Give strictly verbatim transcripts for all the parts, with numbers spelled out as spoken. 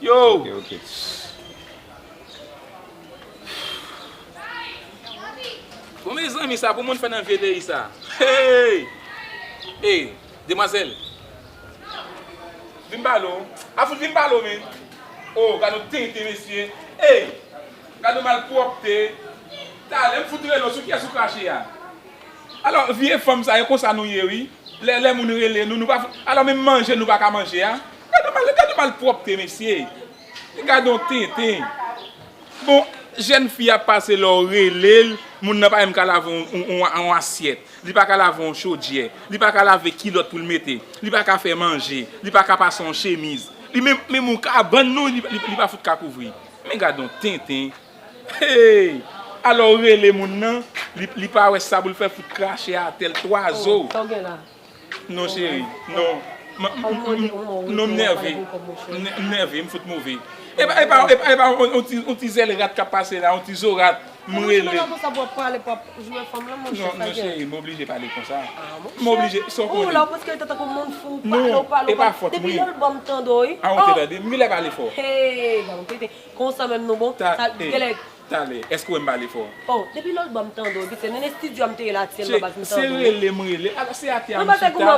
Yo! Ok, ok. Bon, mezanmi, sa pou moun fè nan vye peyi sa. Hey! Hey, demwazèl. Vin pale w. A fout vin pale w, men. Oh, gade yon tenten, mesye. Hey! Gade yon malpwòpte. Talè, m fout rele w, sou kiyès ou krache a? Alò, vye fanm sa yo, konsa nou ye, wi. Lè, lè moun rele nou, nou pa fout. Alò, menm manje, nou pa ka manje a. Gade mal, gade malpwòpte, mesye. Gade yon tenten. Bon, jèn fi ap pase lè w rele l, moun nan pa menm ka lave yon, yon, yon, yon asyèt. Li pa ka lave yon chodyè. Li pa ka lave kilòt pou l mete. Li pa ka fè manje. Li pa ka pase yon chemiz. Li menm, menm yon kabann non, li, li, li pa fout ka kouvri. Men gade yon tenten. Hey! Alò w rele moun nan, li, li pa wè sa pou l fè, fout krache atè l twa zo. Oh, sa w gen la? Non, cheri, non. M, m, m, m, non, m nève. M nè-, m nève, m fout move. E pa, e pa, e pa, e pa yon, yon ti, yon ti zèl rat k ap pase la, yon ti zo rat, m rele. Monchè, nan konsa pou w ap pale, pou w ap jwe fanm lan, monchè, sa gen. Non, non, cheri, m oblije pale konsa. Ah, monchè. M oblije, sa w konnen. Ou la, ou prèske rete tankou moun fou, ou pale, ou pale, ou pale. Non, e pa fòt mwen. Depi lòt bò m tande w, wi. A, ou te tande, m genlè pale fò. Hey, gade yon tenten. Konsa menm nou bon. Ta-, sa, eh, genlè. Talè, èske w wè m pale fò? Oh, depi lòt bò m tande w, epi se nan estidyo a m te ye la atyèlman, baz, m tande w. Se rele m rele. Alò, se atè a m chita.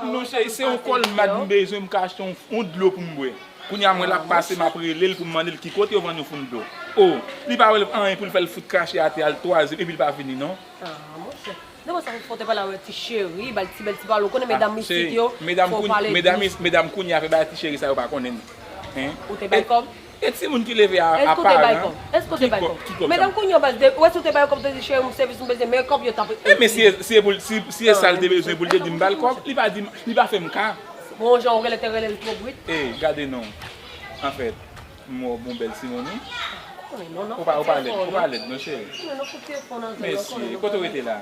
Non, cheri, se yon kòlmad m bezwen, m ka achte yon, yon dlo pou m bwè. Kounye a, m wè l ap pase, m ap rele l pou m mande l ki kote yo vann yon foun dlo. Oh, li pa wè anyen pou l fè, l fout krache atè a, l twaze, epi l pa vini, non. Ah, monchè. Demen sa fè w te pale avè ti cheri, ba l ti bèl ti pale, ou konnen medam isit yo, fò w pale medam, medam kounye a fè bagay ti cheri sa yo pa konnen. Hein? Ou te bay kòb? E timoun ki leve a, a paran. Èske w te bay kòb? Èske w te bay kòb? Ki kòb sa? Medam kounye a, baz, de, ou wè si w te bay kòb, te di cheri, m sèvis m bezwen, men kòb yo t ap. E men si e, si e pou l, si, si e sa l te bezwen pou l te di m ba l kòb, li pa di m, li pa fè m ka. Bon, jan ou rele te rele l twò brit. E, gade non. Anfèt, m wè w bon bèl timoun, wi. Ou pa, ou pa lèd, ou pa lèd, non, cheri. Mesye, kote w rete la?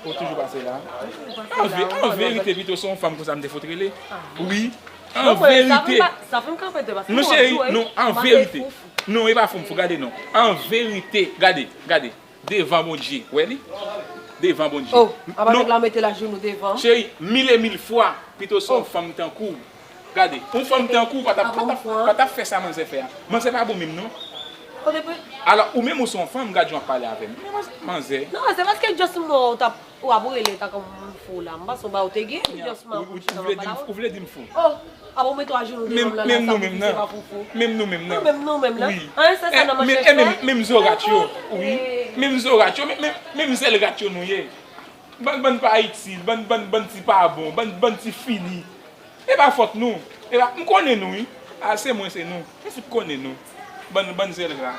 Ou toujou pase la? An ve-, an verite, pito se yon fanm konsa m te fout rele. Wi, an verite. Non, cheri, non, an verite. Non, e pa fout m fout, gade non. An verite, gade, gade. Devan Bondye, wè li? Devan Bondye. Oh, apa nèg la mete l ajounou devan? Cheri, mil e mil fwa, pito se yon fanm tankou w. Gade, yon fanm tankou w pa t ap, pa t ap, pa t ap fè sa manzè fè a. Manzè pa bon menm non. Alò, ou menm ou se yon fanm, gad jan w ap pale avè m. Men manzè, manzè. Non, se paske just m wè w t ap, w ap rele tankou moun fou la. M panse w ba ou te gen, just m ap pale avè w. Ou vle di m fou? Oh, apa w mete w ajounou devan m la, la, sa pou di se pa pou fou? Menm nou menm nan. Menm nou menm nan. Wi. An, se sa nan manchèt fè? Menm zorat yo. Wi. Menm zorat yo, menm, menm, menm zèl rat yo nou ye. Bann, bann pa itil, bann, bann, bann ti pa bon, bann, bann ti fini. E pa fòt nou. E pa, m konnen nou, wi. A, se mwen, se nou. M fout konnen nou. Bann, bann zèl rat.